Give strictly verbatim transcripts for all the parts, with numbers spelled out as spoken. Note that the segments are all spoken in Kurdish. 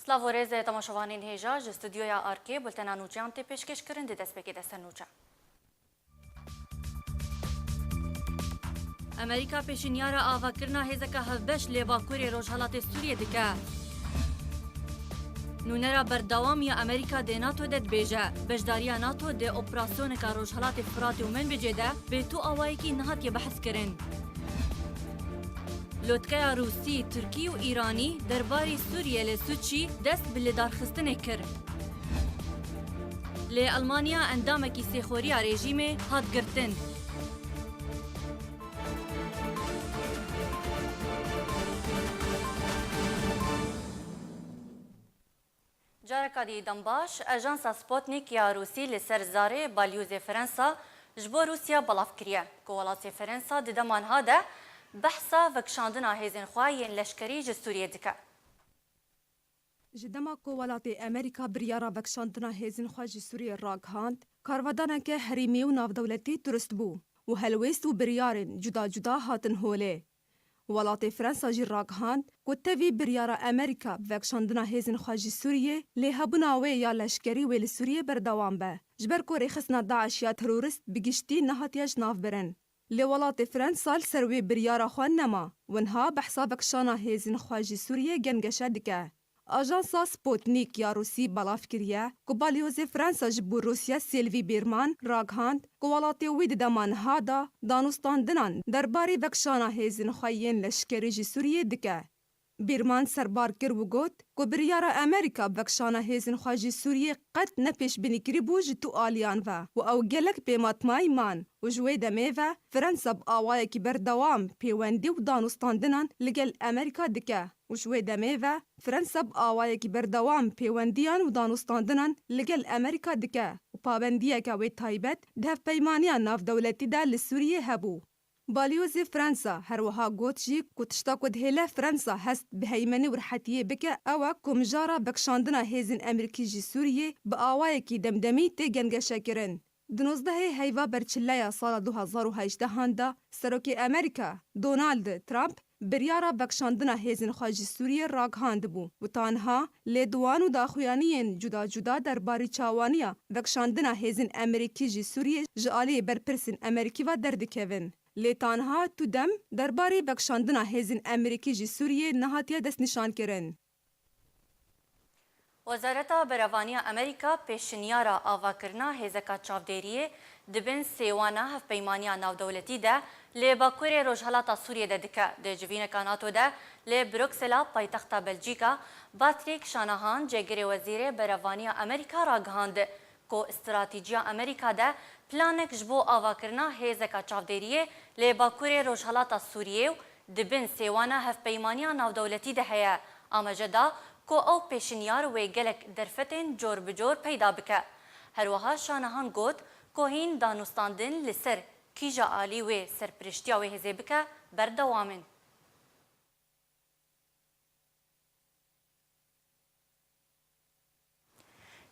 Silav û rêz temaşevanên hêja, ji stûdyoya Arkê bultena nûçeyan tê pêşkêşkirin, di destpêkê de ser nûçe. Amerîka pêşinyara avakirina hêzeka hevbeş li Bakurê Rojhelatê Sûriyê dike. Nûnera berdewam ya Amerîka di NATO de dibêje, beşdariya NATO di operasyoneka Rojhelatê Firatê û Menbicê de bê tu awayekî nehatiye behskirin. Lotkeya Rûsî, Tirkî û Îranî derbarî Sûriyê li Sûçî dest bi lidarxistinê kir. Li Elmanya endamekî sêxoriya rejîmê hat girtin. Careka dî dem baş, Ajansa Sputnik ya Rûsî li ser zarê balyozê Fransa ji bo Rûsya belav kiriye, ku welatê Fransa di dema niha de behsa vekişandina hêzên xwe yên leşkerî ji Sûriyê dike. Ji dema ku welatê Amerîka biryara vekişandina hêzên xwe ji Sûriyê ragihand, karvedaneke herêmî û navdewletî durust bû û helwêst û biryarên cuda cuda hatin holê. Welatê Fransa jî ragihand ku tevî biryara Amerîka bi vekişandina hêzên xwe ji Sûriyê, lê hebûna wê ya leşkerî wê li Sûriyê berdewam be, ji ber ku rêxistina DAIŞ ya terorîst bi giştî nehatiye ji nav birin. Lê welatê Fransa li ser wê biryara xwe nema û niha behsa vekişana hêzên xwe ji Sûriyê gengeşe dike. Ajansa Sputnik ya Rûsî belav kiriye ku balyozê Fransa ji bo Rûsya Sylvie Biermann ragihand ku welatê wî di dema niha de danûstandinan derbarê vekişana hêzên xwe yên leşkerî ji Sûriyê dike. Biermann serbar kir û got ku biryara Amerîka bi vekişana hêzên xwe ji Sûriyê qet ne pêşbînîkirî bû ji tu aliyan ve û ew gelek pêmatmayî man û ji wê demê ve Fransa bi awayekî berdewam pêwendî û danûstandinan li gel Amerîka dike û ji wê demê ve Fransa bi awayekî berdewam pêwendiyan û danûstandinan li gel Amerîka dike û pabendiyeke wê taybet di hevpeymaniya navdewletî de li Sûriyê hebû. Balyozê Fransa her wiha got jî ku tişta ku dihêle Fransa hest bi heymenî û rihetiyê bike ew e ku mijara vekişandina hêzên Amerîkî ji Sûriyê bi awayekî demdemî tê gengeşekirin. Di nozdehê heyva berçile ya sala du hezar û hejdehan de Serokê Amerîka Donald Trump biryara vekişandina hêzên xwe ji Sûriyê ragihandibû û ta niha lêdwan û daxuyaniyên cuda cuda derbarî çawaniya vekişandina hêzên Amerîkî ji Sûriyê ji aliyê berpirsên Amerîkî ve derdikevin. Lê ta niha tu dem derbarê vekişandina hêzên Amerîkî ji Sûriyê nehatiye destnîşankirin. Wezareta Berevaniya Amerîka pêşinyara avakirina hêzeka çavdêriyê di bin sêwana Hevpeymaniya Navdewletî de li Bakurê Rojhelata Sûriyê de dike. Di civîneka NATO de li Bruksela paytexta Belcîka, Patrick Shanahan, cêgirê Wezîrê Berevaniya Amerîka ragihand ku stratîciya Amerîka de planek ji bo avakirina hêzeka çavdêriyê li Bakurê Rojhelata Sûriyê û di bin sêwana Hevpeymaniya Navdewletî de heye, amaje da ku ew pêşinyar wê gelek derfetên cor bi cor peyda bike. Her wiha Şanahan got ku hîn danûstandin li ser kîja alî wê serpiriştiya wê hêzê bike berdewam in.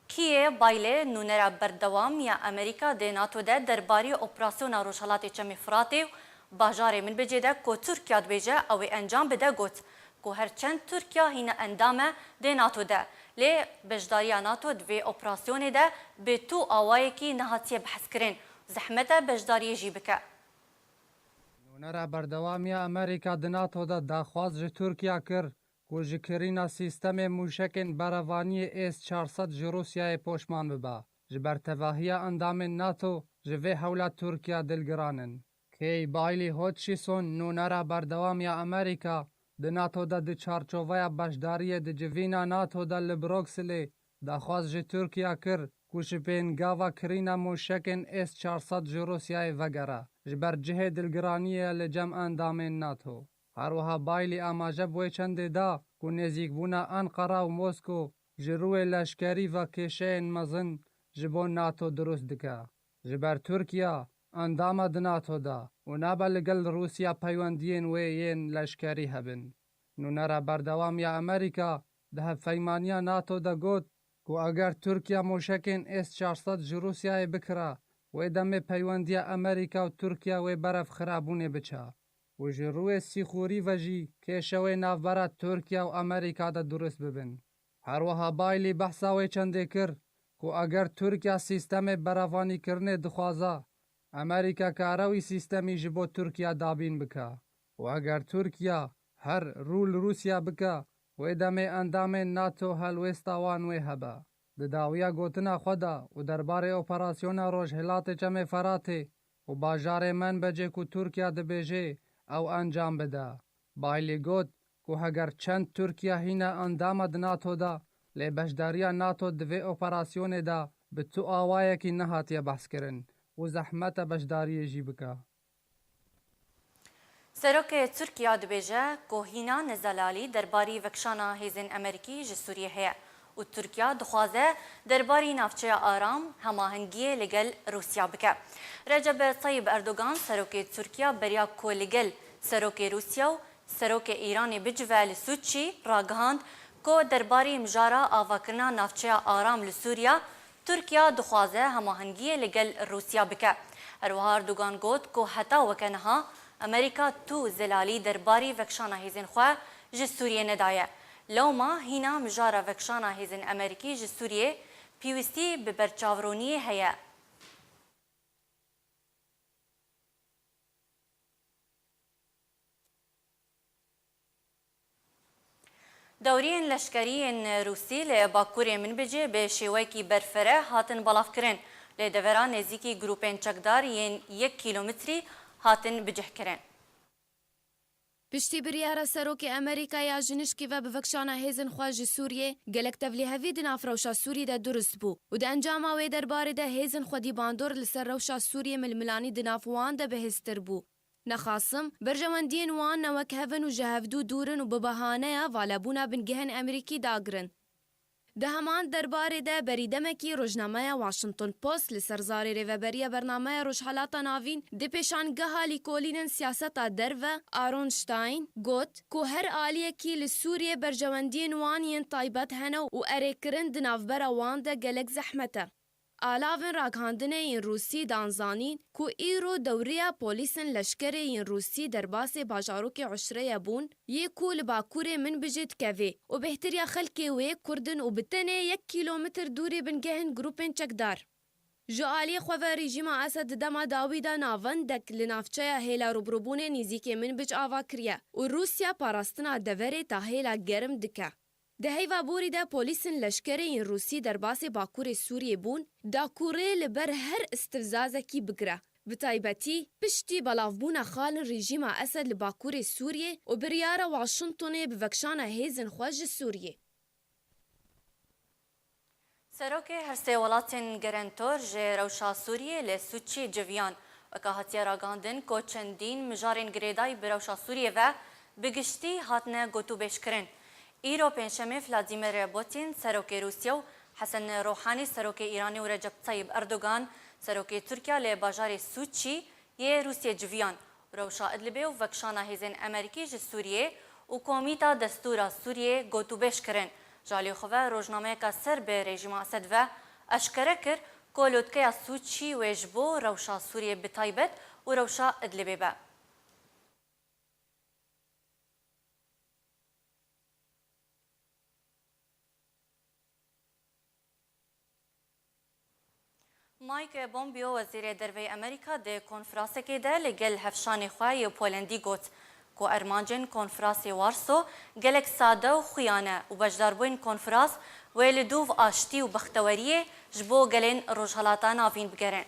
Kiyê Baylê, nûnera berdewam ya Amerîka di NATO de derbarî operasyona Rojhelatê Çemê Firatê û bajarê Minbicê de ku Tirkiya dibêje ew ê encam bide got ku her çend Tirkiya hîna endam e di NATO de, lê beşdariya NATO di vê operasyonê de bi tu awayekî nehatiye behskirin, zehmet e beşdariyê jî bike. Nûnera berdewam ya Amerîka di NATO de daxwaz ji Tirkiya kir ku ji kirîna sîstemê mûşekên berevaniyê S çar sed ji Rûsyayê poşman bibe. Ji ber tevahiya endamên NATO ji vê hewla Tirkiya dilgiran in. Kay Bailey Hutchison, nûnera berdewam ya Amerîka di NATO de di çarçoveya beşdariyê di civîna NATO de li Brukselê daxwaz ji Tirkiya kir ku ji pêngava kirîna mûşekên S çar sed ji Rûsyayê vegere, ji ber cihê dilgiraniyê ye li cem endamên NATO. Her wiha Bailey amaje bi wê çendê da ku nêzîkbûna Enqera û Mosko ji rûyê leşkerî ve kêşeyên mezin ji bo NATO dirust dike. Ji ber Tirkiya endam e di NATO de û nabe li gel Rûsya peywendiyên wê yên leşkerî hebin. Nûnera berdewam ya Amerîka di hevpeymaniya NATO de got ku eger Tirkiya mûşekên S çar sed ji Rûsyayê bikira, wê demê peywendiya Amerîka û Tirkiya wê berev xirabûnê biçe û ji rûyê sîxurî ve jî kêşe wê navbera Tirkiya û Amerîka de dirust bibin. Her wiha Bailey behsa wê çendê kir ku eger Tirkiye sîstemê berevanîkirinê dixwaze, Amerîka kare wî sîstemî ji bo Tirkiye dabîn bike û eger Tirkiye her rû li Rûsya bike, wê demê endamên NATO helwêsta wan wê hebe. Di dawiya gotina xwe de û derbarê operasyona Rojhilatê Çemê Feratê û bajarê Menbecê ku Tirkiye dibêje ew encam bide. Bailey got ku heger çend Tirkiye hîne endama di NATO de, lê beşdariya NATO di vê operasyonê de bi tu awayekî nehatiye behskirin û zehmet e beşdariyê jî bike. Serokê Tirkiya dibêje ku hîna nezelalî derbarî vekişana hêzên Amerîkî ji Sûriyê heye û Tirkiya dixwaze derbarî navçeya aram hemahengiyê li gel Rûsya bike. Recep Tayyip Erdogan, serokê Tirkiya, beriya ku li gel serokê Rûsya û serokê Îranê bicive li Sûçî, ragihand ku derbarî mijara avakirina navçeya aram li Sûriya Tirkiya dixwaze hemahengiyê li gel Rûsya bike. Herwiha Erdogan got ku heta weke niha Amerîka tu zelalî derbarî vekişana hêzên xwe ji Sûriyê nedaye. Lewma hîna mijara vekişana hêzên Amerîkî ji Sûriyê pêwîstî bi berçavroniyê heye. Dewriyên leşkerî yên Rûsî li bakurê Minbicê bi şêweyekî berfireh hatin belavkirin, lê devera nêzîkî grûpên çekdar yên yek kîlometrî hatin bicihkirin. Piştî biryara serokê Amerîka ya ji nişkî ve bi vekişana hêzên xwe ji Sûriyê, gelek tevlîhevî di nav rewşa Sûrî de durust bû û di encama wê derbarê de hêzên xwedî bandor li ser rewşa Sûriyê milmilanî di nav wan de bihêztir bû. Nexasim, berjewendiyên wan ne wek hev in û ji hevdû dûr in û bi behaneya valebûna bingehên Amerîkî dagirin. Di heman derbarê de berî demekî rojnameya Washington Post li ser zarê rêveberiya bernameya Rojhelata Navîn di pêşangeha lîkolînên siyaseta derve Aaron Stein got ku her aliyekî li Sûriyê berjewendiyên wan yên taybet hene û erêkirin di navbera wan de gelek zehmet e. Alavên ragihandinê yên Rûsî dan zanîn ku îro dewriya polîsên leşkerê yên Rûsî derbasê bajarokê Uşreyê bûn, yê ku li bakurê Minbicê dikeve û bêhtiriya xelkê wê Kurd in û bi tenê yek kîlometr dûrî bingehên grûpên çekdar. Ji aliyê xwe ve rejîma Esed di dema dawî de navendek li navçeya hêla rûbirûbûnê nêzîkê Minbic ava kiriye û Rûsya parastina deverê ta hêla germ dike. Di heyva borî de polîsên leşkerê yên Rûsî derbasê bakurê Sûriyê bûn, da ku rê li ber her îstifzazekî bigire. Bi taybetî, piştî belavbûna xalên rejîma Esed li bakurê Sûriyê û biryara Washingtonê bi vekişana hêzên xwe ji Sûriyê. Serokê her sê welatên gerentor ji rewşa Sûriyê li Sûçî civiyan. Weke hatiye ragihandin ku çendîn mijarên girêdayî bi rewşa Sûriyê ve bi giştî hatine gotûbêjkirin. Îro pêncşemê Vladimir Putin, serokê Rûsya û Hesen Rohanî, serokê Îranê û Recep Tayyip Erdogan, serokê Tirkiya li bajarê Sûçî yê Rûsiyê civiyan. Rewşa Idlibê û vekişana hêzên Amerîkî ji Sûriyê û Komîta Destûra Sûriyê gotûbêj kirin. Ji alî xwe ve rojnameyeke ser bi rejîma Esed ve eşkere kir ku lotkeya Sûçî wê ji bo rewşa Sûriyê bi taybet û rewşa Idlibê be. Mike Pompeo, wezîrê derveyê Amerîka, di konferasekê de li gel hevşanê xwe yê Polandî got ku armancên konferasê Warso gelek sade û xuya ne û beşdarbûyên konferans wê li dûv aştî û bexteweriyê ji bo gelên Rojhelata Navîn bigerin.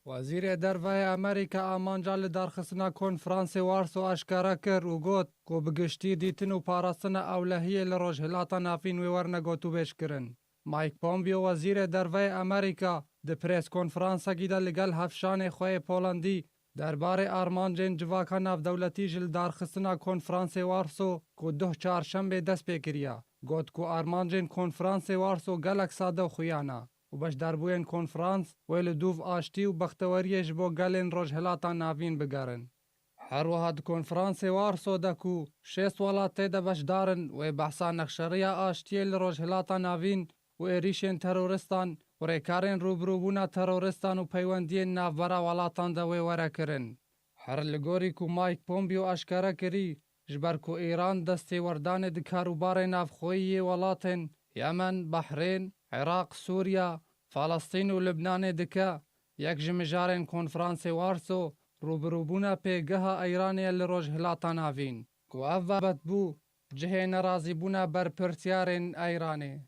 Wezîrê Derve yê Amerîka amanca lidarxistina konferansê Warso eşkere kir û got ku bi giştî dîtin û parastina ewlehiyê li Rojhilata Navîn wê werne gotûbêjkirin. Mike Pompeo, wezîrê derve yê Amerîka, di prêskonferansekî de li gel hevşanê xwe yê Polandî derbarê armancên civaka navdewletî ji lidarxistina konferansê Warso ku duh çarşembê dest pê kiriye, got ku armancên konferansê Warso gelek sade û xuya ne û beşdarbûyên konferans wê li dûv aştî û bexteweriyê ji bo gelên Rojhilata Navîn bigerin. Her wiha di konferansê Warso de ku şêst welat tê de beşdar in, wê behsa nexşeriya aştiyê li Rojhilata Navîn û êrîşên teroristan û rêkarên rûbirûbûna teroristan û peywendiyên navbera welatan de wê were kirin. Her li gorî ku Mike Pompeo eşkere kirî, Ji ber ku Îran destêwerdanê di karûbarê navxweyî yê welatên Yemen, Behrên, Iraq, Sûriya, Falestîn û Libnanê dike, yek ji mijarên Konferansê Warso rûbirûbûna pêgeha Îranê ye li Rojhilata Navîn, ku ev babet bû cihê nerazîbûna berpirsiyarên Îranê.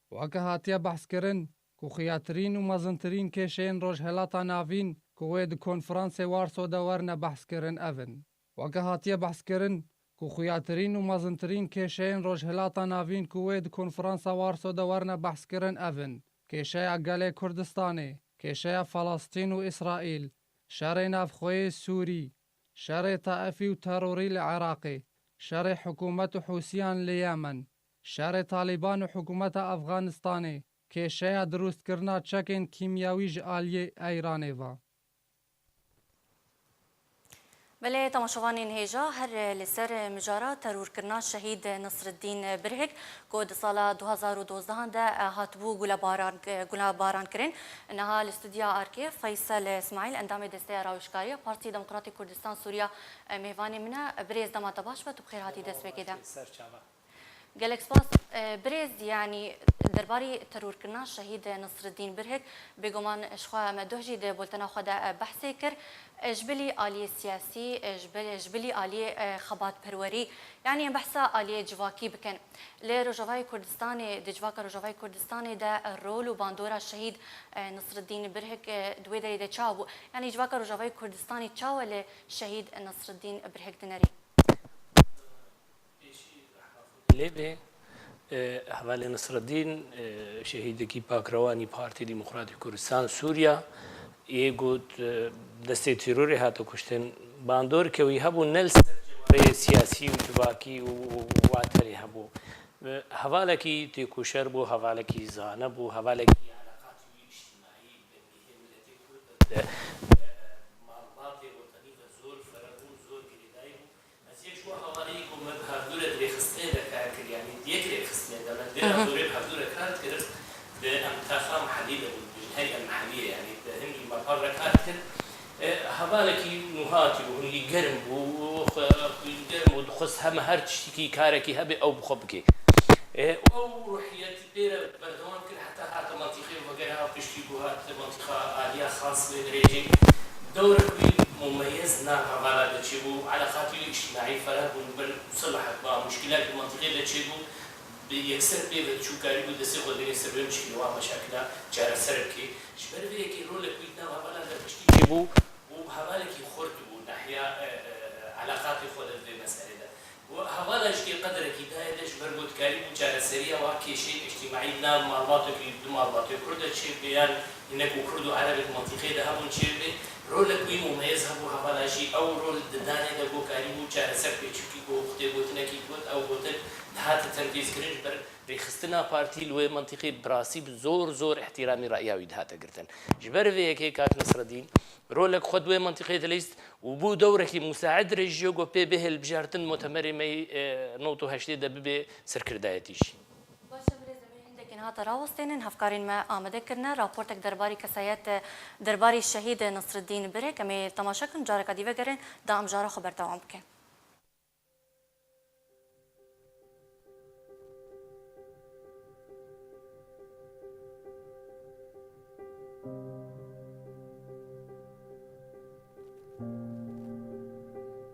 Weke hatiye behskirin ku xuyatirîn û mezintirîn kêşeyên Rojhilata Navîn ku wê di Konferansê Warso de werne behskirin ev in. Weke hatiye behskirin ku xuyatirîn û mezintirîn kêşeyên Rojhilata Navîn ku wê di Konferansa Warso de werne behskirin ev in: kêşeya gelê Kurdistanê, kêşeya Falestîn û Îsraîl, şerê navxweyê Sûrî, şerê Taifî û terorî li Iraqê, şerê hikûmet û Hûsiyan li Yemen, şerê Talîban û hikûmeta Efxanistanê, kêşeya dirûstkirina çekên kîmyawî ji aliyê Îranê ve. Belê, temaşevanên hêja, her li ser mijara terorkirina şehîd Nisriddîn Birhik, ku di sala du hazar û dozdehan de hatibû gulebaran, gulebaran kirin. Niha li stûdya Arkê Feysel Îsmaîl, endamê Desteya Rawişkariya Partî Demokratî Kurdistan Sûriya, mêvanê min e. Birêz, dema te baş be, tu bi xêr hatî destpêkê de. Ser çava. Gelek spas. E, birêz, yanî derbarî terorkirina şehîd Nisriddîn Birhik, bêguman ji xwe me duh jî di bultena xwe de, e, behsê kir. E, ji bilî aliyê siyasî, e, ji bil-, ji bilî aliyê, e, xebatperwerî, yanî em behsa aliyê civakî bikin. Li Rojavayê Kurdistanê, di civaka Rojavayê Kurdistanê de, e, rol û bandora şehîd, e, Nisriddîn Birhik, e, di wê derê de çawa bû? Yanî civaka Rojavayê Kurdistanê çawa li şehîd Nisriddîn Birhik dinerî? Lê bê, e, hevalê Nisreddîn, e, şehîdekî pakrewanî Partî Demokratî Kurdistan Sûriya, yê got, e, destê terorê hate kuştin. Bandoreke wî hebû ne li ser cewherê siyasî û civakî û, û waterê hebû. E, hevalekî têkoşer bû, hevalekî zane bû, hevalekî eleqatî wî îctimaî bi miletê Kurd de, e, malbatê wetenî ve zor ferehbûn, zor girêdayî bû. Ez yek ji wan hevalê yî ku me bi hevdû re di rêxistinê de kar kir, yanî di yek rêxistinê de me di vê Hı hı. hevdû re bi hevdû re kar dikirin. Di emtaxa mehellî de bû, dibêjin herî em mehellî ye, yanî di hingî me pav re kar dikir. E, hevalekî nûhatî bû, hingî germ bû, xwe germ bû, dixwest heme her tiştekî, karekî hebe ew bi xwe bike. E, ew ruhiyetî pê re berdewam kir heta hate mantîqê û vegera piştî ku hat mantîqa aliya xas wê dirêjê. Dewrek wî mumeyez nav hevala de çêbû, eleqatî wî îctimaî fereh bûn, ber muselahet ba, muşkîlek di mantîqê de çêbû, bi yekser pê ve diçû, karîbû destê xwe bênê ser wê muşkîlê wan meşakila çareser bike. Ji ber vê yekê rolek wî di nav hevalan de piştî çêbû û hevalekî xurt bû nahiya, e, e, eleqatê xwe de di vê meselê de. Û hevala jî qederekî daye de ji ber ku dikarîbû çareseriya wa kêşeyên îctîmaî di nav malbatekî, di malbatê Kurd de çêbibe yan hinek û Kurd û Erebê di mantîqê de hebûn çêbibe, rolek wî mumeyez hebû, hevala jî ew rol di danê de ku karîbû çareser bike, çimkî ku xwe tê gotinekî got, ew gotin dihate tenfîzkirin ji ber rêxistina partî li wê mantîqê bi rastî bi zor zor îhtîramî raya wî dihate girtin. Ji ber vê yekê kak Nisredîn rolek xwe di wê mantîqê dilîst û bû dewrekî musaid rêjîyo ku pê bihê hilbijartin mutemerê me yî, e, nod û heştê de bibe serkirdayetî jî. Baş e, birêz, em ê hindekî niha te rawestênin, hevkarên me amade kirine, raportek derbarî kesayet, derbarî şehîd Nisredîn Birhik, em ê temaşe kin, careka dî vegerin, da em jara xwe berdewam bikin.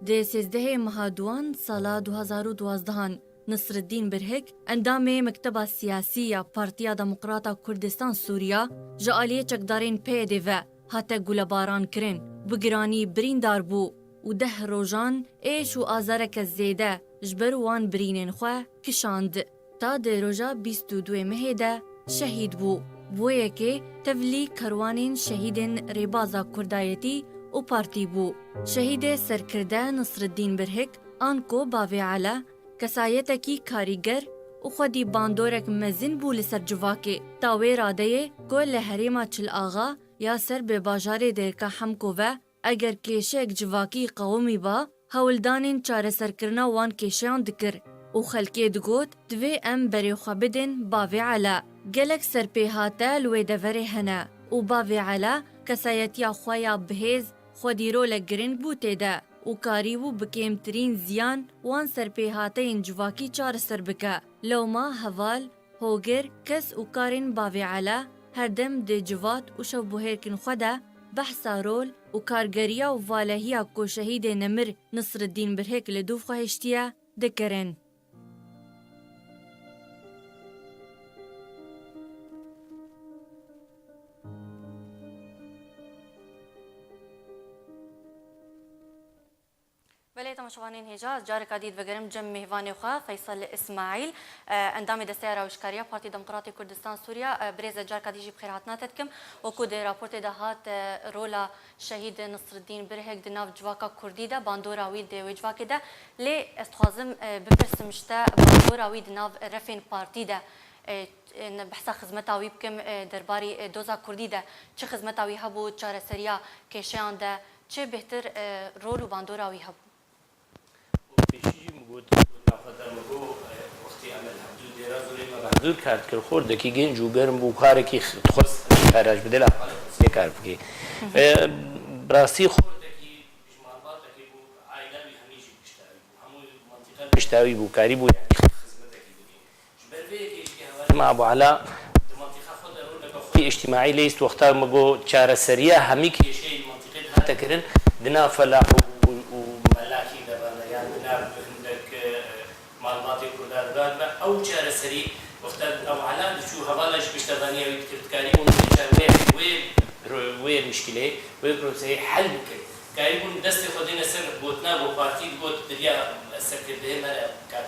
Di sêzdehê meha duan sala du hazar û duazdehan, Nisriddîn Birhik, endamê Mekteba Siyasî ya Partiya Demokrata Kurdistan Sûriya, ji aliyê çekdarên P Y D ve hate gulebaran kirin, bi giranî birîndar bû û deh rojan êş û azareke zêde ji ber wan birînên xwe kişand. Ta di roja bîst û duê mehê de şehîd bû. Bi wê yekê tevlî kerwanên şehîdên rêbaza kurdayetî û partî bû. Şehîdê serkirde Nisriddîn Birhik, anko bavê Ele, kesayetekî karîger û xwedî bandorek mezin bû li ser civakê. Ta wê radeyê ku li herêma Çil Axa ya ser bi bajarê Dêrika Hemko ve, eger kêşeyek civakî qewimîba, hewldanên çareserkirina wan kêşeyan dikir û xelkê digot, divê em berê xwe bidin bavê Ele. Gelek serpêhate li wê deverê hene û bavê Ele kesayetiya xwe ya bihêz xwedî rolek giring bû tê de. û karîbû bi kêmtirîn ziyan wan serpêhateyên civakî çareser bike. Lewma heval, hogir, kes û karên bavê Ela her dem di civat û şevbûherkên xwe de behsa rol û kargeriya û valehiya ku şehîdê nemir Nisriddîn Birhik li dûv xwe hiştiye, dikirin. Belê, temaşevanên hêja, ez careka dî divegerim cem mêvanê xwe, Feysel Îsmaîl, e, endamê Desteya Rawêjkariya Partî Demokratî Kurdistan Sûriya. E, birêz, ez careka dî jî bi xêrhatina te dikim. Wekû di raportê de hat, e, rola Şehîd Nisriddîn Birhik di nav civaka kurdî de, bandora wî di wê civakê de. Lê ez dixwazim, e, bipirsim ji te, bandora wî di nav refên partî de, e, e, ne, behsa xizmeta wî bikim, e, derbarî, e, doza kurdî de çi xizmeta wî hebû, çareseriya kêşeyan de çi bêhtir, e, rol û bandora wî hebû? Pêşî jî min got, gotina xwe de min got, e, wextê em li hevdû dêra zorê me bi hevdû kar dikir, xordekî genc û germ bû, karekî x-, dixwest xerac bide, lê xwe lê kar bike. Hı hı. E, bi rastî xordekî ji malbatekê bû, aîla wî hemî jî piştawî bû. Hemû mantîqa piştawî bû, karî bû, yanî xizmetekî bike. Ji ber vê yekê jî hevalê me Ebû Ela di mantîqa xwe de roleke xwe îctîmaî lê îst wexta me got çareseriya hemî kêşeyên mantîqê dihate kirin, di nav felah û, û, û melakî de be, yan di nav hindek, e, malbatê Kurda de be, ew çareserî wexta Ebû Ela diçû hevala jî piştevaniya wî dikir, dikarîbûn pêça wê, wê, wê mişkilê, wê proseyê hel bikin. Karîbûn destê xwe dêne ser gotina ku partî digot beriya serkirdeyê me re, kak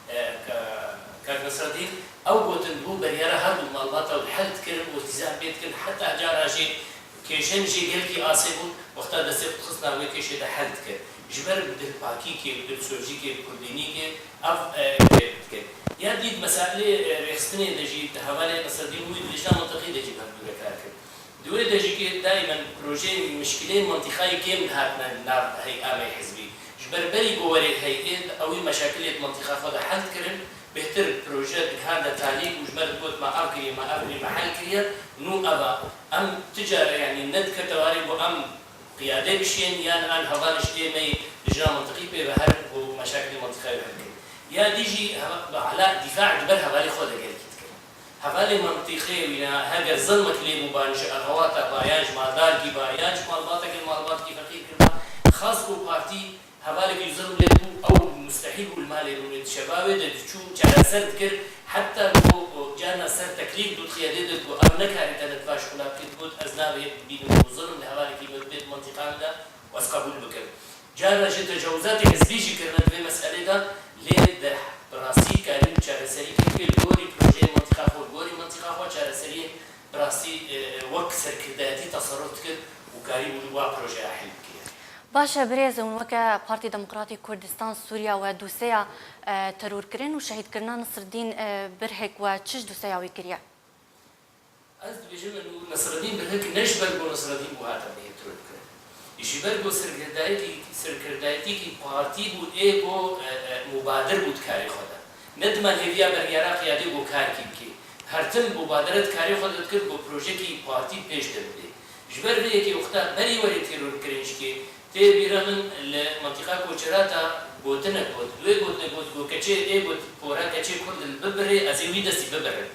e, Ka-, Kak Nesreddîn, ew gotin bû, beriyara her du malbata wî hel dikirin û îltîzam pê dikin, heta cara jî kêşên jî gelkî asê bûn, wexta destê xwe dixistin wê kêşê de hel dikir. Ji ber bi dilpakîkê, bi dilsozîkê, bi kurdînîkê ev, e, pê dikin. Ya dî di meselê, e, rêxistinê de jî di hevalê Nesreddîn û wî di lijna mintiqî de jî bi hevdû re kar kir. Di wê dejikê daîmen projeyên mişkileyên mantîqayê kêm dihatine nav heyamê hizbî. Ji ber berî ku werê heyê, ew ê meşakilê di mantîqa xwe de hel dikirin, bêhtir proje digiharde talî û ji ber digot me ev kiriye, me ev kiriye, me hel kiriye, nû ev e. Em ti care, yanî ne dikete warê ku em qiyadê bişiyên yan an hevalê ji ê me yê lijna mintiqî pê ve herin ku meşakilê mantîqayê hel kirin. Ya dî jî heva-, bi ala dîfa ji ber hevalê xwe de gelkî dikirin. Hevalê mantîqê wîna, heger zilmek lê bû, ban ji exewata ba, yan ji maldarkî ba, yan ji malbatekê, malbatekî feqîr kir ba, xas ku partî hevalekî zilm lê bû, ew mustehîl bû li malê rûnê, di şeva wê de diçû çareser dikir, heta ku carna ser teklîf dû, dixiye dê de ku ev nekarî te li divaş xula bikir, got, ez nabê bînim ku zilm li hevalekî min bibê di mantîqa min de, û ez qebûl bikim. Cara jî tecawizatê hizbî jî kirine di vê meselê de, lê de bi rastî karî û çareserî kir, li gorî projeyê mantîqa xwe, li gorî mantîqa xwe çareseriyên bi rastî, e, wek serkirdayetî teserruf dikir û karî bû wa projeya hel bikiriye. Baş e birêz, hûn weke Partî Demokratî Kurdistan Sûriya we dosyeya, e, terorkirin û şehîdkirina Nisriddîn, e, Birhik we çi ji dosyeya wî kiriye? Ez dibêjim, min û Nesreddîn Birhik ne ji ber ku Nesreddîn bû hate bihê teror kirin. Ji ber ku serkirdayekî, serkirdayetîkî partî bû, ê ku, e, e, mubadir bû di karê xwe de. Nedima hêviya bergera qiyadê ku karkî bikê. Her tim mubadere di karê xwe de dikir ku projekî partî pêş de bibê. Ji ber vê yekê wexta berî werê teror kirin jikê, tê bîra min li mantîqa Koçerata gotinek got. Wê gotinek got ku keçê ê got pora keçê Kurd li bibirê, ez ê wî destî bibirim.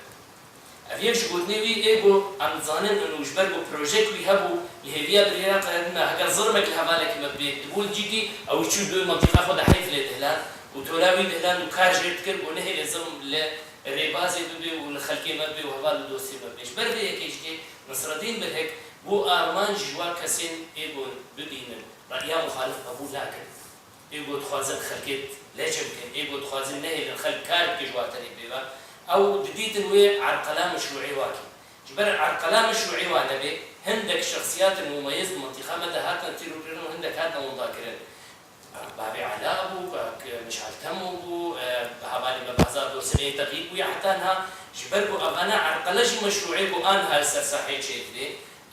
Ev yek ji gotinê wî ê ku em dizanin û ji ber ku projek wî hebû, li hêviya birêra qeredina, heger zirmek li hevalekî me bibê, dibû li cîkî, ew çû li wê mantîqa xwe de heyf lê dihiland û tola wî dihiland û kar jê dikir ku nehêle zirm li rêbazê bibe û li xelkê me bibe û heval û dostê me bibe. Ji ber vê yekê jî Nisreddîn Birhik bû armanc ji wan kesên ê ku bibînin, reya muxalif qebûl nakin. Ê ku dixwazin xelkê leçe bikin, ê ku dixwazin nehêlin xelk kar bike ji wan tenê pê ve, ew didîtin wê erqela meşrûê wa kî. Ji ber erqela meşrûê wa nebê, hindek şexsiyatên mumeyez di mintîqa me de hatin tîrûrkirin û hindek hatin windakirin. Bavê Ela bû, kak Mişal Temo bû, e, hevalê me Behzad Dorsenê Texîb bû, ya heta niha ji ber ku evana erqele jî meşrûê ku aniha li ser saheyê çêdibê,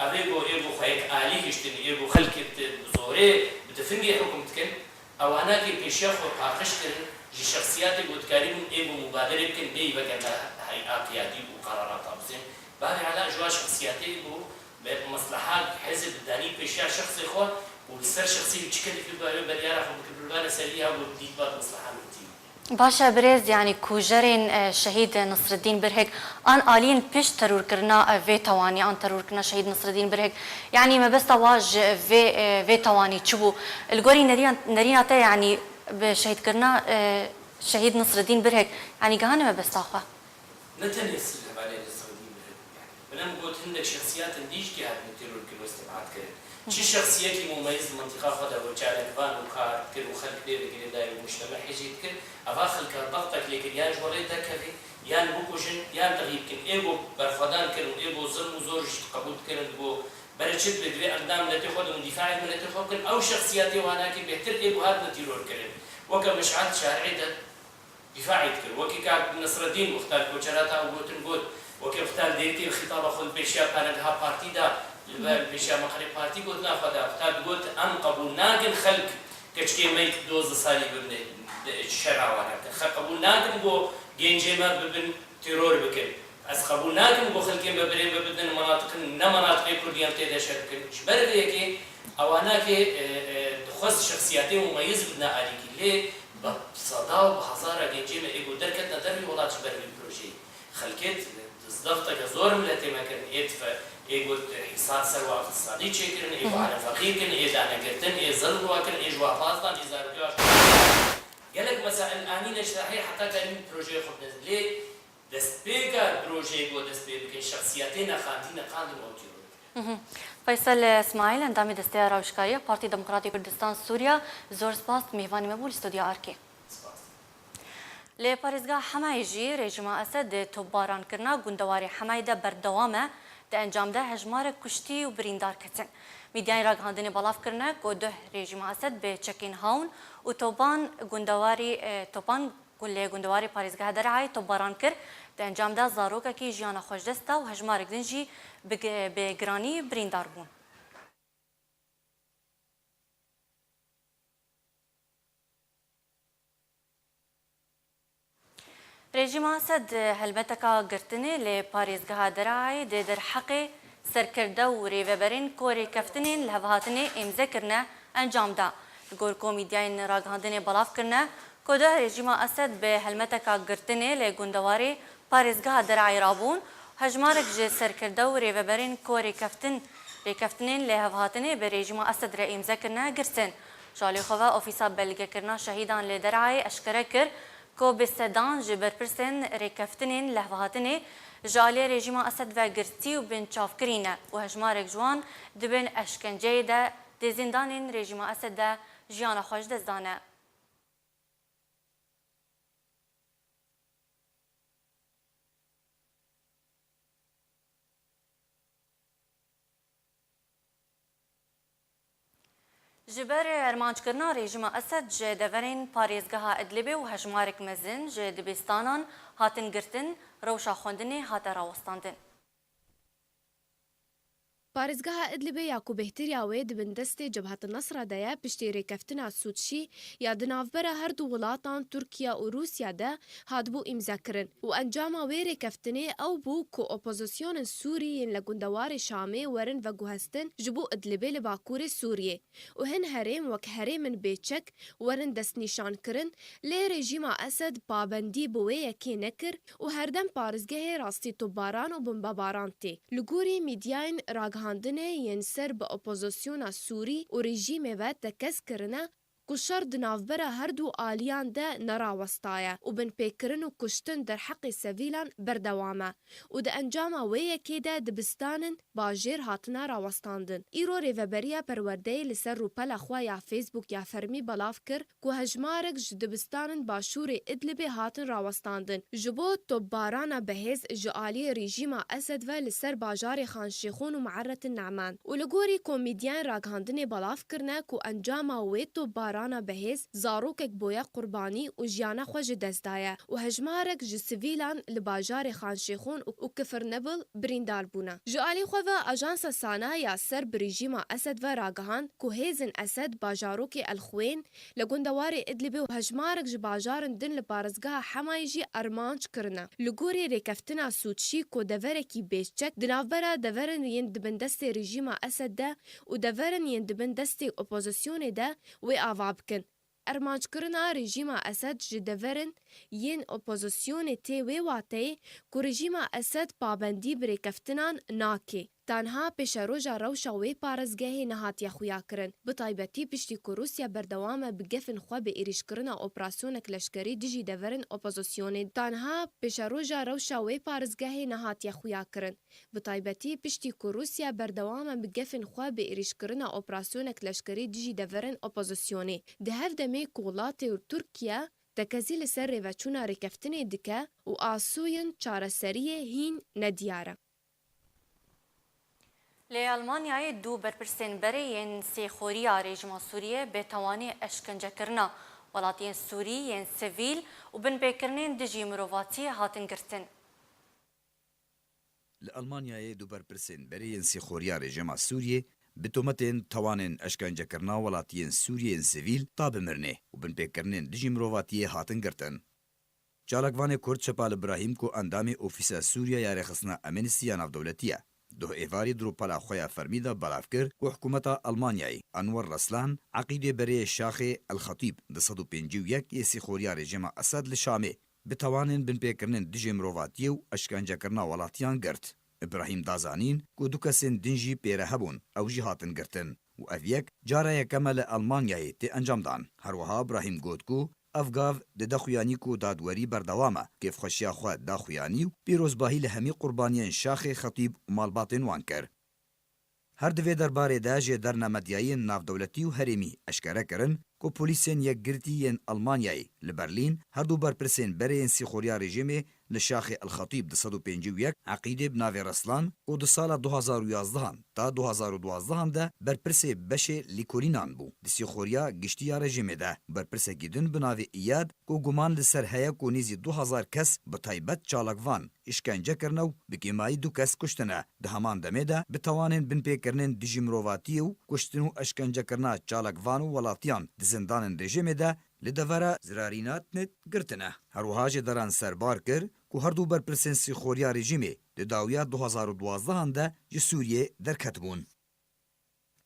ev ê ku, ê ku xwe yek alî hiştin, ê ku xelkê bi zorê, bi tifingê hukm dikin, Ewana kê pêşiya xwe paqij kirin, ji şexsiyatê ku dikarîbûn ê ku mubaderê bikin, bêyî veke me hey'a qiyadî û qerarata bizên. Bavê Ela ji wa şexsiyatê ku bi mesleha hizb danî pêşiya şexsê xwe, û li ser şexsî wî çi kelîf bibe, ew beryara xwe bike, bibane ser wî, ya ku dît bat mesleha min tî. Baş e birêz, yanî kujerên, e, şehîd Nisreddîn Birhik an aliyên pişt terorkirina, e, vê tewanî, an terorkirina şehîd Nisreddîn Birhik, yanî mebesta wa ji vê, e, vê tewanî çi bû? Li gorî neriyan-, nerîna te, yanî bi şehîdkirina, e, şehîd Nisreddîn Birhik, yanî gihane mebesta xwe? Ne tenê sî hevalê Nisreddîn Birhik, yanî, min em got hindek şexsiyatên dî jî kê hatine terorkirin û îstibad kirin. Çi şexsiyekî mumeyiz li mintîqa xwe de bû, çalakvan û kar dikir û xelk pê ve girêdayî û mujtema hêjê dikir, eva xelka dextek lê kir, yan ji we rê derkevin, yan bikujin, yan texyîb bikin. Ê ku berxwedan kirin, ê ku zilm û zor jî qebûl dikirin, ku bere çi dibe, divê endam miletê xwe de û dîfaê miletê xwe bikin. Ew şexsiyatê wana kê bêhtir ê ku hatine teror kirin. Weke Meşal Şarî de dîfaê dikir. Wekî kak Nesreddîn wexta li koçera ta û gotin got, wekî wexta li Dêrikê xîtaba xwe li pêşiya panegeha partî da, li ber, li pêşiya meqerê partî gotina xwe da, wexta digot, em qebûl nakin xelk keçikê me dozdeh salî bibine şera wan bikin. Xelk qebûl nakin ku gencê me bibin teror bikin. Ez qebûl nakim ku xelkê me birê me bidin menatiqin, ne menatiqê Kurdî em tê de şer bikin. Ji ber vê yekê ewanakê, e, e, dixwest şexsiyetê mumeyiz bidine alîkî. Lê bi seda û bi hezara gencê me ê ku derketine dervî welat ji ber vî projeyê. Xelkê di zdefteke zor miletê me kirin, ê dife, ê ku hîsar serwa iqtisadî çêkirin, ê ku alem feqîr kirin, ê danegirtin, ê zilm wa kirin, ê ji wa paz dan, ê zarokê wa ji gelek mesail anîne ji sahê heta karî vî projeyê xwe bidin. Lê Destpêka projeyê ku dest pê bikin, şexsiyetê nexandî neqandin û ew tîror dikin. Mhm. Feysel Îsmaîl, endamê Desteya Rawişkariya Partî Demokratî Kurdistan Sûriya, zor spas, mêvanê me bû li Studya Arkê. Spas. Li parêzgeha Hemayê jî rejîma Esed di topbaran kirina gundewarê Hemayê de berdewam e, di encam de hejmarek kuştî û birîndar ketin. Mîdyayên ragihandinê belav kirine ku duh rejîma Esed bi çekên hawn û topan gundewarî, e, topan Ku li gundewarê parêzgeha Derayê topbaran kir, di encam de zarokekî jiyana xwe ji dest da û hejmarek din jî bi gi-, bi giranî birîndar bûn. Rejîma Esed helmeteka girtinê li parêzgeha Derayê di derheqê serkirde û rêveberên ku rêkeftinên lihevhatinê îmze kirine encam da. Li gor ku mîdyayên ragihandinê belav kirine, ku duh rejîma Esed bi helmeteka girtinê li gundewarê parêzgeha Derayê rabûn, hejmarek ji serkirde û rêveberên ku rêkeftin, rêkeftinên lihevhatinê bi rejîma Esed re îmze kirine girtin. Ji alî xwe ve Ofîsa Belgekirina Şehîdan li Derayê eşkere kir, ku bi sedan ji berpirsên rêkeftinên lehvehatinê ji aliyê rejîma Esed ve girtî û binçavkirî ne û hejmarek ji wan di bin eşkenceyê de di zîndanên rejîma Esed de jiyana xwe ji dest dane. Ji ber armanckirina rejîma Esed ji deverên parêzgeha Idlibê û hejmarek mezin ji dibistanan hatin girtin, rewşa xwendinê hate rawestandin. Parêzgeha Idlibê ya ku bêhtiriya wê di bin destê Cebhet Nesra de ye, piştî rêkeftina Sûçî ya di navbera her du welatan Tirkiye û Rûsya de hatibû îmzekirin û encama wê rêkeftinê ew bû ku opozisyonên Sûrî yên li gundewarê Şamê werin veguhestin ji bo Idlibê li bakurê Sûriyê û hin herêm wek herêmên bêçek werin destnîşankirin, lê rejîma Esed pabendî bi wê yekê nekir û herdem parêzgehê rastî topbaran û bombebaran tê. Li gorî mîdyayên ragihandinê yên ser bi opozisyona Sûrî û rejîmê ve tekez kirine, ku şer di navbera her du aliyan de nerawestaye û binpêkirin û kuştin derheqê sivîlan berdewam e û di encama wê yekê de dibistanên bajêr hatine rawestandin. Îro Rêveberiya Perwerdeyê li ser rûpela xwe ya Facebook ya fermî belav kir ku hejmarek ji dibistanên başûrê Idlibê hatin rawestandin, ji bo topbarana bihêz ji aliyê rejîma Esed ve li ser bajarê Xan Şêxûn û Me'eretin Ne'man. Û li gorî ku mîdyayên ragihandinê belav kirine ku encama wê topbaranê Rana bihêz, zarokek boye qurbanî û jiyana xwe ji dest daye û hejmarek ji sivîlan li bajarê Xanşêxûn û, û Kifirnebil birîndar bûne. Ji alî xwe ve Ajansa Sana ya ser bi rejîma Esed ve ragihand ku hêzên Esed bajarokê El Xwên li gundewarê Idlibê û hejmarek ji bajarin din li parêzgeha Hemayê jî armanc kirine. Li gorî rêkeftina Sûçî ku deverekî bêçek di navbera deverin yên di bin destê rejîma Esed de û deverin yên di bin destê opozisyonê de wê ava bikin. Armanckirina rejîma Esed ji deverin yên opozisyonê tê wê wateyê ku rejîma Esed pabendî bi rêkeftinan nake. Tanha pêşeroja rewşa wê parêzgehê nehatiye xuyakirin, bi taybetî piştî ku Rûsya berdewam e bi gefên xwe bi êrîşkirina operasyonek leşkerî dijî deverin opozisyonê. Tanha pêşeroja rewşa wê parêzgehê nehatiye xuyakirin. Bi taybetî piştî ku Rûsya berdewam e bi gefên xwe bi êrîşkirina operasyonek leşkerî dijî deverin opozisyonê, di hev demê ku welatê Tirkiye tekezî li ser rêveçûna rêkeftinê dike û asûyên çareseriyê hîn nediyar e. Li Almanyayê du berpirsên berê yên sêxoriya rejîma Sûriyê bi tewanî eşkencekirina welatiyên Sûrî yên sivîl û binpêkirinên dijî mirovatiyê hatin girtin. Li Almanyayê du berpirsên berê yên sêxoriya rejîma Sûriyê bi tometên tawanên eşkencekirina welatiyên Sûriyê yên sivîl ta bi mirinê û binpêkirinên dijî mirovatiyê hatin girtin. Çalakvanê Kurd Şepal Îbrahîm ku endamê Ofîsa Sûriya ya Rêxistina Amnesty ya Navdewletî ye, duh êvarî di rûpela xwe ya fermî de belav kir ku hikûmeta Almanyayê Enwer Reslan eqîdê berê Şaxê El Xetîb du sed û pêncî û yek yê sêxoriya rejîma Esed li Şamê bi tawanên binpêkirinên dijî mirovatiyê û eşkencekirina welatiyan girt. Îbrahîm da zanîn ku du kesên din jî pê re hebûn, ew jî hatin girtin û ev yek cara yekem e li Almanyayê tê encamdan. Her wiha Îbrahîm got ku ev gav dide xuyanî ku dadwerî berdewam e, kêfxweşiya xwe da xuyanî û pîrozbahî li hemî qurbaniyên Şaxê Xetîb û malbatên wan kir. Her di vê derbarê de jêderine medyayî yên navdewletî û herêmî eşkere kirin ku polîsên yekgirtî yên Almanyayê li Berlîn her du berpirsên berê yên sîxoriya rejîmê li Şaxê El Xetîb du sed û pêncî û yek, Eqîdê bi navê Reslan, ku di sala du hazar û yazdehan ta du hazar û duazdehan de berpirsê beşê lîkolînan bû, di sîxoriya giştî ya rejîmê de, berpirsekî din bi navê Îyad, ku guman li ser heye ku nêzî du hazar kes, bi taybet çalakvan, îşkence kirine û bi kêmayî du kes kuştine. Di heman demê de bi tawanên binpêkirinên dijî mirovatiyê û kuştin û eşkencekirina çalakvan û welatiyan di zindanên rejîmê de li devera Zirarînatnêt girtine. Her wiha jêderan serbar kir ku her du berpirsên sîxoriya rejîmê di dawiya du hazar û duazdehan de ji Sûriyê derketibûn.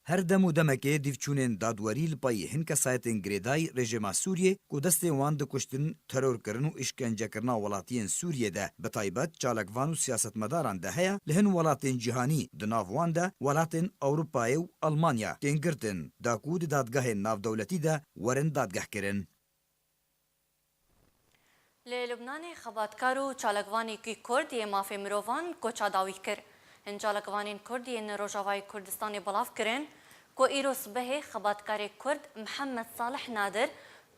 Her dem û demekê dîvçûnên dadwerî li payî hin kesayetên girêdayî rejîma Sûriyê ku destê wan di kuştin, terorkirin û îşkencekirina welatiyên Sûriyê de, bi taybet çalakvan û siyasetmedaran de heye, li hin welatên cîhanî, di nav wan de welatên Ewropayê û Almanya, tên girtin, da ku di dadgehên navdewletî de werin dadgehkirin. Li Lubnanê xebatkar û çalakvanekî Kurd yê mafê mirovan koça dawî kir. Hin çalakvanên Kurd yên Rojavayê Kurdistanê belav kirin ku îro sibehê xebatkarê Kurd Mihemed Salih Nadir,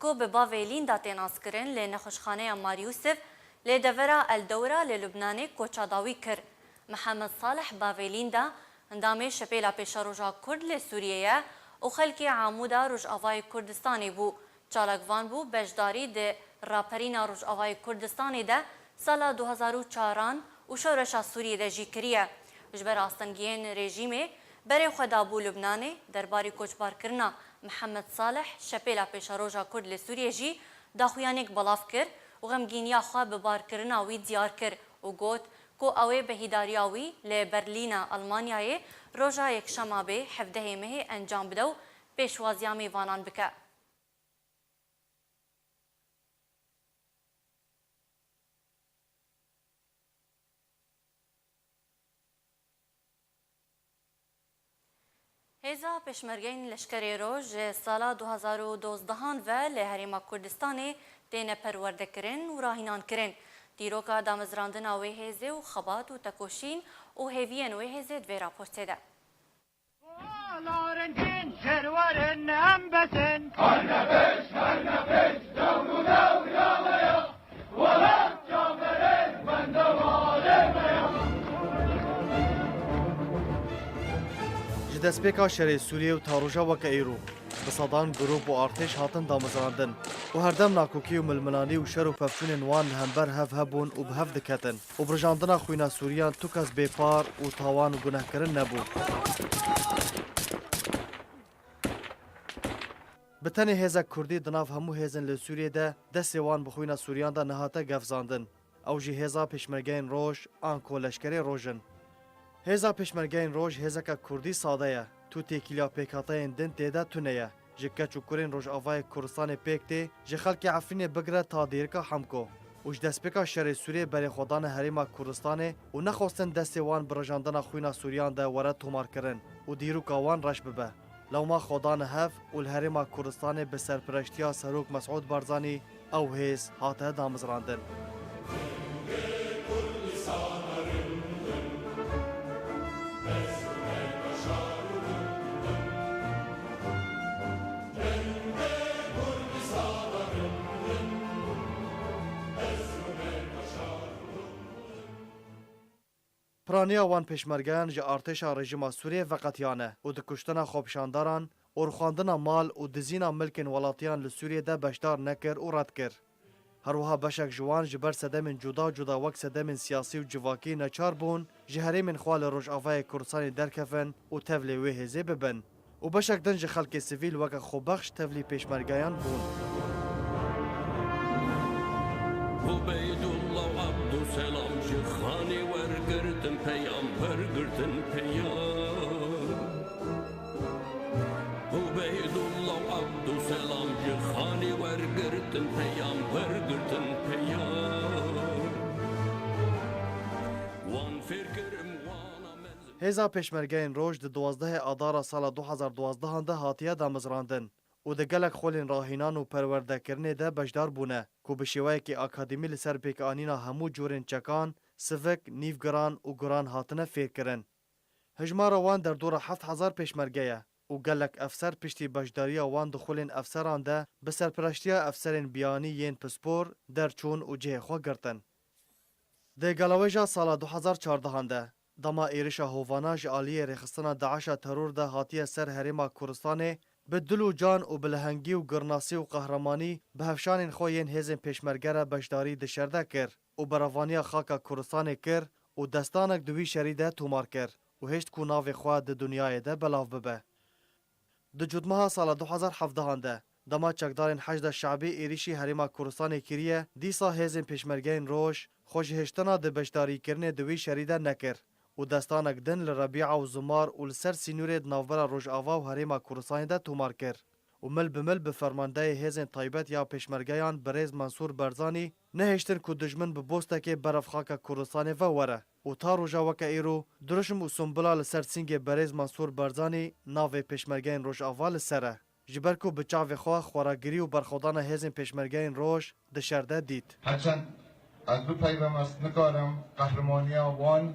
ku bi bavê Lînda tê naskirin, li nexweşxaneya Mar Yûsif li devera El Dewra li Lubnanê koça dawî kir. Mihemed Salih bavê Lînda, endamê Şepêla Pêşeroja Kurd li Sûriyê ye û xelkê Amûda Rojavayê Kurdistanê bû. Çalakvan bû beşdarî di raperîna Rojavayê Kurdistanê de sala du hazar û çaran û şoreşa Sûriyê de jî kiriye. Ji ber astengiyên rejîmê berê xwe dabû Lubnanê, derbarî koçbarkirina Mihemed Salih Şepêla Pêşeroja Kurd li Sûriyê jî daxuyaniyek belav kir û xemgîniya xwe bi barkirina wî diyar kir û got ku ew ê bi hîdariya wî li Berlîna Almanyayê roja Yekşemabê hevdehê mehê encam bide û pêşwaziya mêvanan bike. Hêza Pêşmergeyên Leşkerê Roj ji sala du hazar û dozdehan ve li Herêma Kurdistanê têne perwerdekirin û rahînankirin. Dîroka damezrandina wê hêzê û xebat û tekoşîn û hêviyên wê hêzê di vê raportê de. Ji destpêka şerê Sûriyê û ta roja weke îro, bi Sedan grûp û artêş hatin damezrandin û herdem nakokî û milmilanî û şer û pevçûnên wan li hember hev hebûn û bi hev diketin û bi rijandina xwîna Sûriyan tu kes bêpar û tawan û gunehkirin nebû. Bi tenê hêzek Kurdî di nav hemû hêzên li Sûriyê de destê wan bi xwîna Sûriyan de nehate gefzandin. Ew jî hêza Pêşmergeyên Roj an ku Leşkerê Roj in. Hêza Pêşmergeyên Roj hêzeke Kurdî sade ye. Tu têkiliya pêkhateyên din tê de tune ye. Ji keç û kurên Rojavayê Kurdistanê pêk tê, ji xelkê Efrînê bigire ta dêrika Hemko. Û ji destpêka şerê Sûriyê berê xwe dane Herêma Kurdistanê û nexwestin destê wan bi rijandina xwîna Sûriyan de were tomarkirin û dîroka wan reş bibe. Lewma xwe dane hev û li Herêma Kurdistanê bi serpireştiya Serok Mesûd Barzanî ew hêz hate damezrandin. Piraniya wan pêşmergeyan ji artêşa rejîma Sûriyê veqetiyane û di kuştina xwepişandaran, orxandina mal û dizîna milkên welatiyan li Sûriyê de beşdar nekir û red kir. Her wiha beşek ji wan ji ber sedemên cuda cuda wek sedemên siyasî û civakî neçar bûn ji herêmên xwe li Rojavayê Kurdistanê derkevin û tevlê wê hêzê bibin. Û beşek din ji xelkê sivîl weke Xwebexş tevlî pêşmergeyan bûn. Ubeydullah û Abdulselam ji Xanê wergirtin peyam, wergirtin peyam. Ubeydullah û Abdulselam ji Xanê wergirtin peyam, wergirtin peyam. Wan fêr kirim, wana mezin. Hêza Pêşmergeyên Roj di duwazdehê Adara sala du hazar duwazdehan de hatiye damezrandin û di gelek xwelên rahînan û perwerdekirinê de beşdar bûne, ku bi şêweyekî akademî li ser pêkanîna hemû curên çekan, sivik, nîvgiran û giran hatine fêrkirin. Hijmara wan derdora heft hezar pêşmerge ye û gelek efser piştî beşdariya wan di xwelên efseran de bi serpireştiya efserên biyanî yên pispor derçûn û cihê xwe girtin. Di galawêja sala du hazar çardehan de, dema êrişa hovana ji aliyê rêxistina DAIŞa teror de hatiye ser Herêma Kurdistanê, bi dil û can û bi lehengî û girnasî û qehremanî bi hevşanên xwe yên hêzên pêşmerge re beşdarî di şer de kir û berevaniya xaka Kurdistanê kir û destanek di wî şerî de tomar kir û hişt ku navê xwe di dinyayê de belav bibe. Di cotmeha sala du hazar hevdehan de, dema çekdarên Heşda Şebî êrîşî Herêma Kurdistanê kiriye, dîsa hêzên Pêşmergeyên Roj xwe ji hiştina di beşdarîkirinê di wî şerî de nekir û destanek din li Rebîa û Zimar û li ser sînorê di navbera Rojava û Herêma Kurdistanê de tomar kir û mil bi mil bi fermandeyê hêzên taybet ya Pêşmergeyan birêz Mensûr Barzanî nehiştin ku dijmin bi bostekê berev xaka Kurdistanê ve were û ta roja weke îro dirûşm û sumbula li ser sîngê berêz Mensûr Barzanî navê Pêşmergeyên Rojava li ser e. Ji ber ku bi çavê xwe xweragirî û berxwedana hêzên Pêşmergeyên Roj di şer de dît. Herçend ez bipeyvim, ez nikarim qehremaniya wan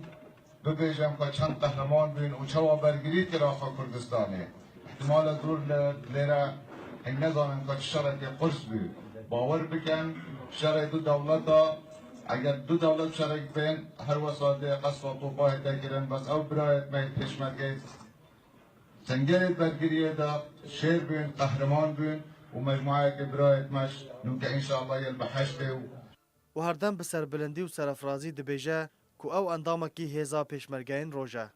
bibêjim ku çend qehreman bûn û çawa bergirî kir axa Kurdistanê. Îhtimale zor li lêre hîn nezanin ku çi şerekê qurs bû. Bawer bikin, şerê du dewleta, eger du dewlet şerek bên, her wesa dê qesfa Topayê tê kirin, bes ew birayêt me yê pêşmergeyê Sengerê bergiriyê de şêr bûn, qehreman bûn û mecmuayeke birayêt me ji nûke înşallah yê li behiştê û û herdem bi serbilindî û serefrazî dibêje ku ew endamekî hêza Pêşmergeyên Roj e.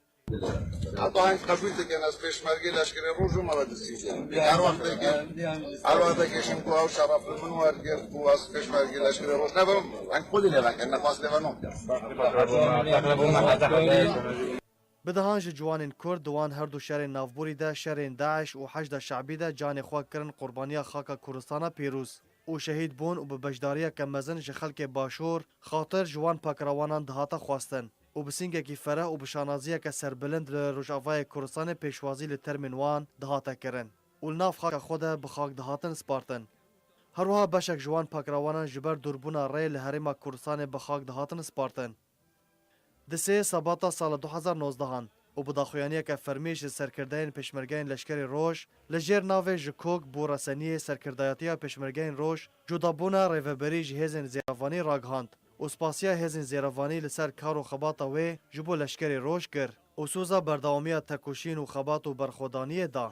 Heta hîn qebûl dikin, ez pêşmergê leşkerê Roj û me ve dizî. Her wextekê, her wextekê şim ku ew şeref li min wergirt ku ez pêşmergê leşkerê Roj nebim, em xwedî lê vekin, nefas lê venom. Bi dehan ji ciwanên Kurd di wan her du şerên navborî de, şerên DAIŞ û Heşda Şebî de canê xwe kirin qurbaniya xaka Kurdistana pîroz û şehîd bûn û bi beşdariyeke mezin ji xelkê Başûr xatir ji wan pakrewanan dihate xwestin û bi sîngekî fereh û bi şanaziyeke serbilind li Rojavayê Kurdistanê pêşwazî li termên wan dihate kirin û li nav xaka xwe de bi xak dihatin spartin. Her wiha beşek ji wan pakrewanan ji ber dûrbûna rê li Herêma Kurdistanê bi xak dihatin spartin. Di sê Sebata sala du hazar nozdehan û bi daxuyaniyeke fermî ji serkirdeyên Pêşmergeyên Leşkerê Roj li jêr navê Ji Kok bo Reseniyê Serkirdayetiya Pêşmergeyên Roj cudabûna rêveberî ji hêzên zêrevanî ragihand û spasiya hêzên zêrevanî li ser kar û xebata wê ji bo Leşkerê Roj kir û soza berdewamiya tekoşîn û xebat û berxwedaniyê da.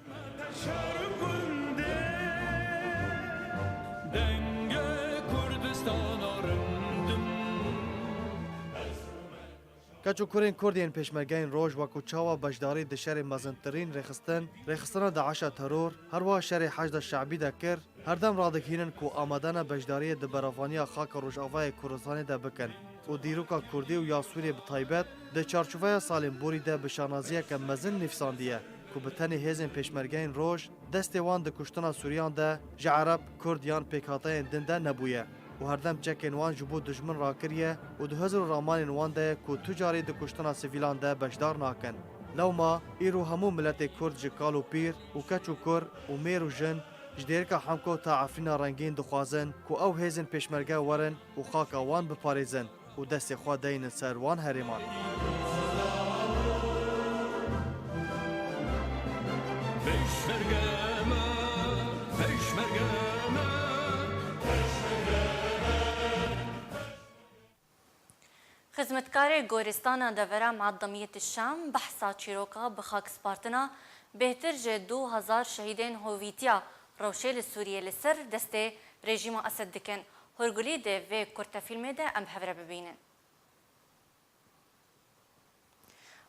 Keç û kurên Kurd yên Pêşmergeyên Roj wekû çawa beşdarî di şerê mezintirîn rêxistin, rêxistina DAIŞa teror, her wiha şerê Heşda Şe'bî de kir, herdem radighînin ku amade ne beşdariyê di beravaniya xaka Rojavayê Kurdistanê de bikin û dîroka Kurdî û ya Sûriyê bi taybet di çarçoveya salên borî de bi şanaziyeke mezin nivîsandiye ku bi tenê hêzên Pêşmergeyên Roj destê wan di kuştina Sûriyan de ji Ereb, Kurd yan pêkhateyên din de nebûye û herdem çekên wan ji bo dijmin rakiriye û di hizr û ramanên wan de ye ku tu carî di kuştina sivîlan de beşdar nakin. Lewma îro hemû miletê Kurd ji kal û pîr û keç û kur û mêr û jin ji dêrika Hemko ta Efrîna rengîn dixwazin ku ew hêzên pêşmerge werin û xaka wan biparêzin û destê xwe deynin ser wan herêman. Pêşmerge me, pêşmerge me. Xizmetkarê Goristana Devera Meademiyet Şam behsa çîroka bi xak spartina bêhtir ji du hezar şehîdên hovîtiya rewşê li Sûriyê li ser destê rejîma Esed dikin. Hûrgulî di vê kurtefîlmê de em bi hev re bibînin.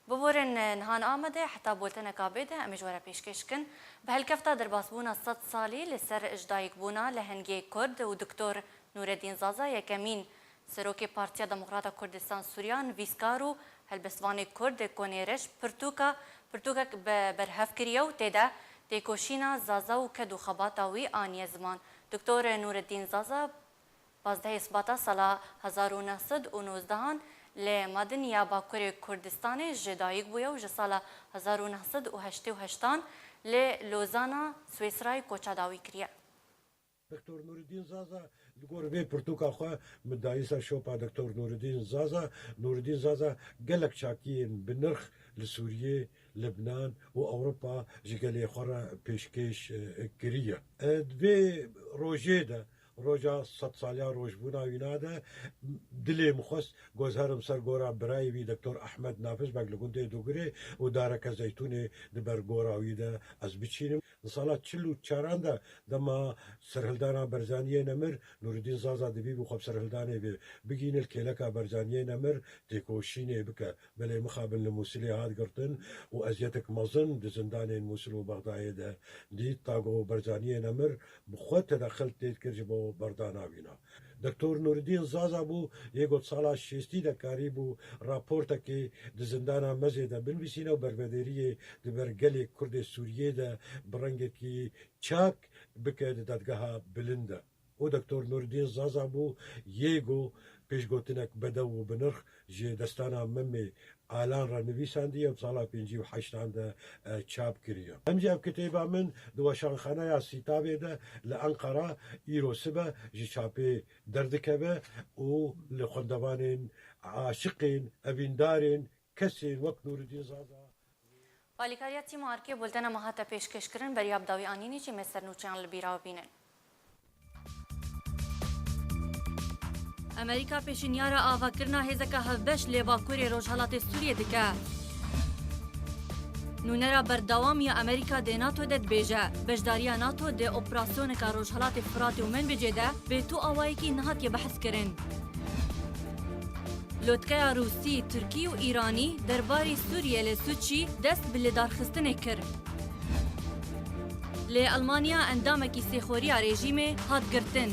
Biborin niha Amedê, heta bolteneka bê de em ê ji we re pêşkêş kin. Bi helkefta derbasbûna sed salî li ser jidayikbûna lehengê Kurd û Doktor Nûreddîn Zaza, yekemîn Serokê Partiya Demokrata Kurdistan Sûriya, nivîskar û helbestvanê Kurd Konê Reş pirtûka, pirtûkek bi berhev kiriye û tê de têkoşîna Zaza û ked û xebata wî aniye ziman. Doktor Nûreddîn Zaza pazdehê Sibata sala hezar û neh sed û nozdehan li Madin ya Bakurê Kurdistanê ji dayik bûye û ji sala hezar û neh sed û heştê û heştan li Lozana Swîsrayê koça dawî kiriye. Doktor Nûreddîn Zaza, li gor vê pirtûka xwe min dayî ser şopa Doktor Nûreddîn Zaza. Nûreddîn Zaza gelek çakiyên bi nirx li Sûriyê, Libnan û Ewropa ji gelê xwe re pêşkêş, e, kiriye. E, di vê rojê de, roja sedsaliya rojbûna wîna de, dilê min xwest gozherim ser gora birayê wî Doktor Ehmed Nafiz Beg li gundê Dogirê û dareke zeytûnê di ber gora wî de ez biçînim. Di sala çil û çaran de dema serhildana Barzaniyê Nemir, Nûreddîn Zaza divî bû xwe bi serhildanê ve bigihîne, li kêleka Barzaniyê Nemir têkoşînê bike. Belê mixabin li Mûsilê hat girtin û eziyetek mezin di zindanên Mûsil û Bexdayê de dît. Ta ku Barzaniyê Nemir bi xwe tedexil tê dikir ji bo berdana wîna. Doktor Nûreddîn Zaza bû, yê got sala şêstî de karîbû raportekê di zindana Mezê de binivîsîne û bervederiyê di ber gelê Kurdê Sûriyê de bi rengekî çak bike di dadgeha bilind de. Û Doktor Nûreddîn Zaza bû, yê got pêşgotinek bedew û binirx ji destana Memê Alan re nivîsandiye û sala pêncî û heştan de, e, çap kiriye. Em jî ev kitêba min di weşanxaneya Sîtavê de li Enqera îro sibe ji çapê derdikeve û li xwendevanên, aşiqên, evîndarên, kesên wek Nûreddîn Zaza. Alîkariya tîma Arkê bultena me hate pêşkêşkirin, beriya bi dawî anînê jî me sernûçeyan li bîra bibînin. Amerîka pêşinyara avakirina hêzeke hevbeş lê Bakurê Rojhelatê Sûriyê dike. Nûnera berdewam ya Amerîka dê NATO de dibêje, beşdariya NATO di operasyoneka Rojhelatê Firatê û Menbicê de bê tu awayekî nehatiye behskirin. Lotkeya Rûsî, Tirkî û Îranî derbarî Sûriyê li Sûçî dest bi lidarxistinê kir. Lê Elmanya endamekî sêxoriya rejîmê hat girtin.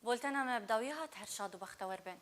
Boltena me bi dawî hat, her şad û bextewer bin.